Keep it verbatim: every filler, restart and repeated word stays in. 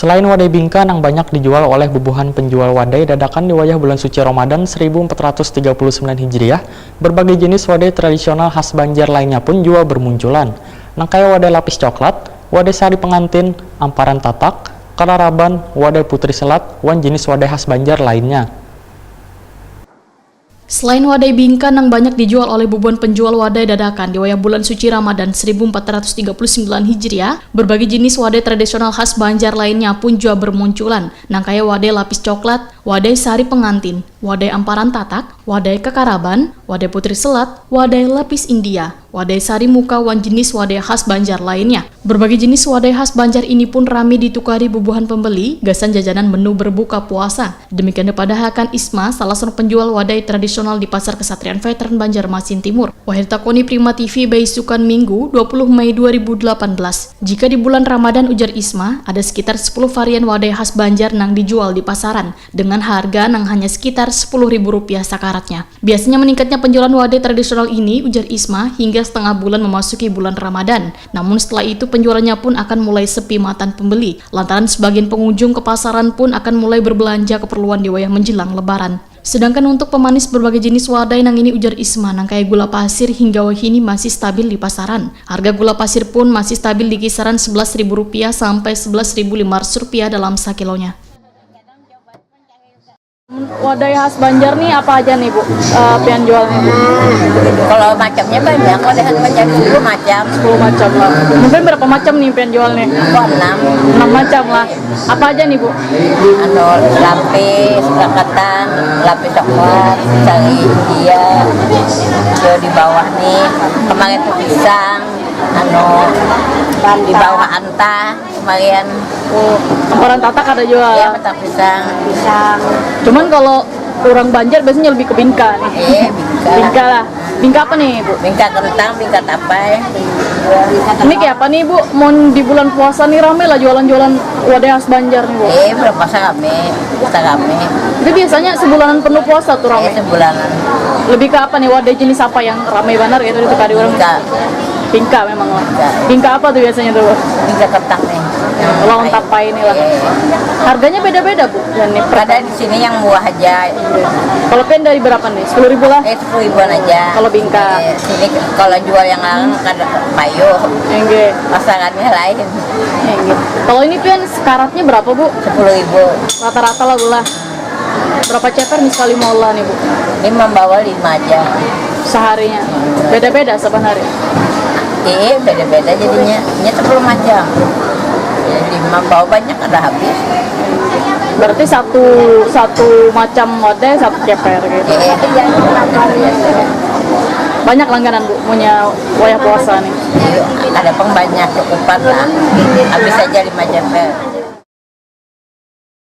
Selain wadai bingka nang banyak dijual oleh bubuhan penjual wadai dadakan di wayah bulan suci Ramadan seribu empat ratus tiga puluh sembilan Hijriah, berbagai jenis wadai tradisional khas Banjar lainnya pun jua bermunculan, nang kaya wadai lapis coklat, wadai sari pengantin, amparan tatak, kalaraban, wadai putri selat, wan jenis wadai khas Banjar lainnya. Selain wadai bingka nang banyak dijual oleh bubuhan penjual wadai dadakan di wayah bulan suci Ramadan seribu empat ratus tiga puluh sembilan Hijriah, berbagai jenis wadai tradisional khas Banjar lainnya pun jua bermunculan, nang kaya wadai lapis coklat, wadai sari pengantin, wadai amparan tatak, wadai kakaraban, wadai putri selat, wadai lapis India, wadai sari muka, wan jenis wadai khas Banjar lainnya. Berbagai jenis wadai khas Banjar ini pun rami ditukari bubuhan pembeli gasan jajanan menu berbuka puasa. Demikian dipadahakan Isma, salah seorang penjual wadai tradisional di Pasar Kesatrian Veteran Banjarmasin Timur. Wahid takoni Prima T V baisukan Minggu, dua puluh Mei dua ribu delapan belas. Jika di bulan Ramadan, ujar Isma, ada sekitar sepuluh varian wadai khas Banjar nang dijual di pasaran dengan harga nang hanya sekitar sepuluh ribu rupiah sakaratnya. Biasanya meningkatnya penjualan wadai tradisional ini, ujar Isma, hingga setengah bulan memasuki bulan Ramadan. Namun setelah itu penjualannya pun akan mulai sepi matan pembeli, lantaran sebagian pengunjung ke pasaran pun akan mulai berbelanja keperluan di wayah menjelang Lebaran. Sedangkan untuk pemanis berbagai jenis wadai nang ini, ujar Isma, nang kaya gula pasir hingga wahini masih stabil di pasaran. Harga gula pasir pun masih stabil di kisaran sebelas ribu rupiah sampai sebelas ribu lima ratus rupiah dalam sakilonya. Wadai khas Banjar nih apa aja nih, Bu? Eh, pian jual nih, Bu? Kalau macamnya banyak, wadai khas Banjar sepuluh macam. Sepuluh macam lah. Mungkin berapa macam nih pian jual nih? Kok enam? Enam macam lah. Apa aja nih, Bu? Anu, lapis, kakatan, lapis coklat, sari India, yo di bawah nih, kemarin tuh pisang, anu, di bawah anta, kemarin Amparan tatak ada jual. Ya, petak pisang. Pisang. Cuman kalau orang Banjar biasanya lebih ke bingka nih. Eh, bingka. Bingka lah. Bingka apa nih, Bu? Bingka kentang, bingka tapai. Ini kayak apa nih, Bu? Mau di bulan puasa nih rame lah jualan-jualan wadai khas Banjar nih, Bu. Eh, berapa rame? Kita rame. Itu biasanya sebulanan penuh puasa tuh Eh, rame. Sebulanan. Lebih ke apa nih, wadai jenis apa yang rame banget gitu di tukar orang? Bingka. Bingka memang lah. Bingka. Bingka apa tuh biasanya tuh, Bu? Bingka kentang nih. Lawan tapai nih lah. Eh, Harganya beda-beda, Bu. Dan nih per- Ada di sini yang murah aja. Kalau pian dari berapa nih? Sepuluh ribu lah. Eh, sepuluh ribuan aja. Kalau bingka? Eh, sini kalau jual yang larang kada payu. Enggak. Pasarannya lain. Enggak. Kalau ini pian sekaratnya berapa, Bu? Sepuluh ribu. Rata-rata lah, Bu lah. Berapa ceper nih sekali maulah nih, Bu? Ini membawa lima aja. Seharinya. Beda-beda saban hari. Eh, beda-beda jadinya. Ini sepuluh macam. Jadi membawa banyak ada habis. Berarti satu satu macam wadai satu ceper gitu. Eh, Banyak langganan, Bu, punya wayah puasa nih. Iya, ada pang banyak cukupan lah. Habis aja lima ceper.